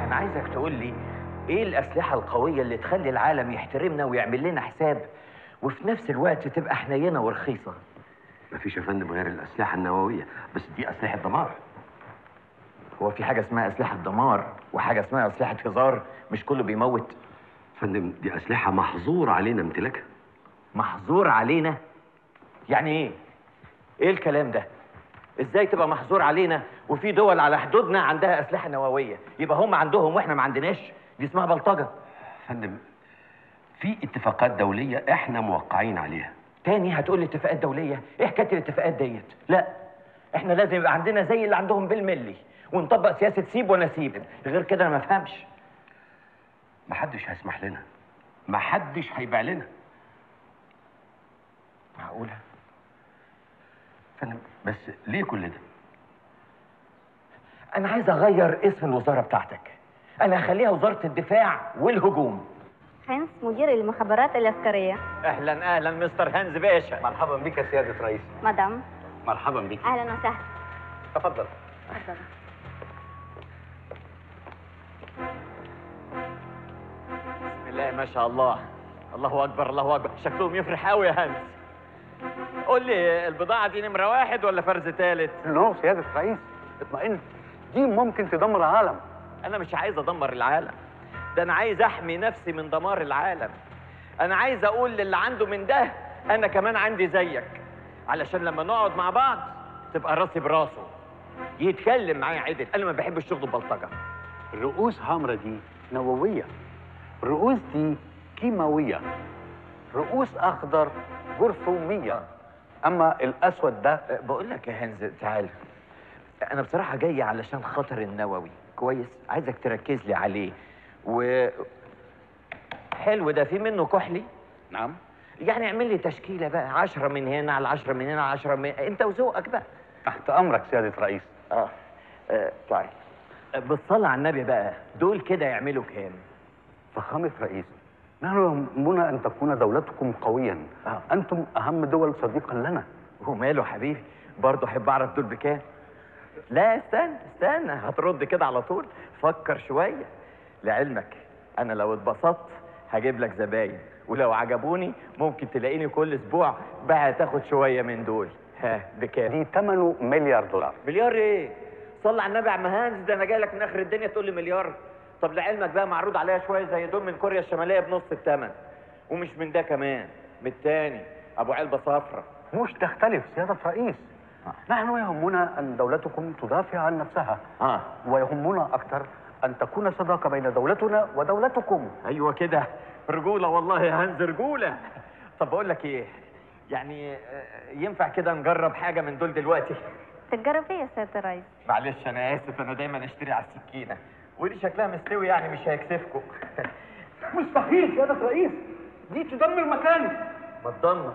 انا عايزك تقول لي ايه الاسلحة القوية اللي تخلي العالم يحترمنا ويعمل لنا حساب، وفي نفس الوقت تبقى حنينه ورخيصه. مفيش يا فندم غير الاسلحة النووية، بس دي اسلحة دمار. هو في حاجة اسمها اسلحة دمار وحاجه اسمها اسلحة هزار؟ مش كله بيموت؟ فندم دي اسلحة محظور علينا امتلاكها. محظور علينا؟ يعني ايه؟ ايه الكلام ده؟ ازاي تبقى محظور علينا وفي دول على حدودنا عندها اسلحة نووية؟ يبقى هم عندهم واحنا ما عندناش؟ دي اسمها بلطجه. فندم في اتفاقات دولية احنا موقعين عليها. تاني هتقول لي اتفاقات دولية؟ ايه حكاية الاتفاقات ديت؟ لا، احنا لازم يبقى عندنا زي اللي عندهم بالملي، ونطبق سياسة سيب وانا سيب، غير كده انا ما افهمش. محدش هيسمح لنا، محدش هيبيع لنا. معقولة؟ فندم بس ليه كل ده؟ انا عايز اغير اسم الوزارة بتاعتك، انا هخليها وزارة الدفاع والهجوم. هانس مدير المخابرات العسكرية. اهلا اهلا مستر هانز باشا. مرحبا بك يا سيادة رئيس. مدام. مرحبا بك. اهلا وسهلا. تفضل. تفضل. بسم الله ما شاء الله، الله اكبر الله اكبر، شكلهم يفرح قوي يا هانز. قول لي البضاعة دي نمرة واحد ولا فرز ثالث؟ no سيادة الرئيس، اطمئن، دي ممكن تدمر العالم. أنا مش عايز أدمر العالم، ده أنا عايز أحمي نفسي من دمار العالم. أنا عايز أقول للي عنده من ده أنا كمان عندي زيك، علشان لما نقعد مع بعض تبقى راسي براسه. يتكلم معايا عدل، أنا ما بحبش شغل البلطجة. الرؤوس حمرا دي نووية، الرؤوس دي كيماوية، رؤوس أخضر جرثومية، أما الأسود ده. بقول لك يا هانز تعال، أنا بصراحة جاي علشان خاطر النووي، كويس؟ عايزك تركز لي عليه. و حلو ده، في منه كحلي؟ نعم. يعني اعمل لي تشكيلة بقى، 10 من هنا على 10 من هنا على 10 من، أنت وذوقك بقى. تحت أمرك سيادة رئيس. طيب بالصلاة على النبي بقى، دول كده يعملوا كام؟ فخامة رئيس، نحن يهمنا أن تكون دولتكم قويا. أنتم أهم دول صديقا لنا. وماله حبيبي، برضه أحب أعرف دول بكام. لا استنى استنى، هترد كده على طول؟ فكر شوية. لعلمك أنا لو اتبسطت هجيب لك زباين، ولو عجبوني ممكن تلاقيني كل أسبوع بقى تاخد شوية من دول. ها بكام؟ دي 8 مليار دولار. مليار إيه؟ صلي على النبي يا عم هانز، ده أنا جاي لك من آخر الدنيا تقول لي مليار؟ طب لعلمك بقى معروض عليها شوية زي دول من كوريا الشمالية بنص الثمن، ومش من ده كمان، من التاني ابو علبة صفرا. مش تختلف سيادة رئيس. نحن يهمنا ان دولتكم تدافع عن نفسها. ويهمنا اكثر ان تكون صداقه بين دولتنا ودولتكم. ايوه كده، رجوله والله يا هانز، رجوله. طب بقول لك ايه، يعني ينفع كده نجرب حاجة من دول دلوقتي؟ تجرب ايه يا سيادة الرئيس؟ معلش انا اسف، انا دايما اشتري على السكينة، ودي شكلها مستوي يعني مش هيكسفكم. مستحيل سيادة رئيس، دي تدمر مكاني. ما تدمر،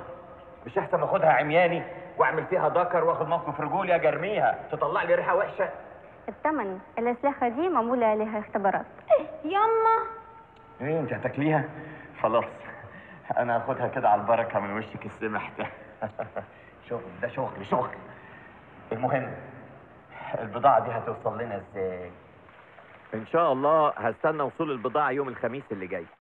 مش احسن اخدها عمياني واعمل فيها دكر واخد موقف رجولي اجرميها تطلع لي ريحه وحشة؟ الثمن الاسلحة دي معمولة عليها اختبارات. ياما ايه انت هتاكليها؟ خلاص انا هاخدها كده على البركة من وشك السمح ده. شغل ده، شغل شغل. المهم البضاعة دي هتوصل لنا ازاي؟ ان شاء الله هستنى وصول البضاعة يوم الخميس اللي جاي.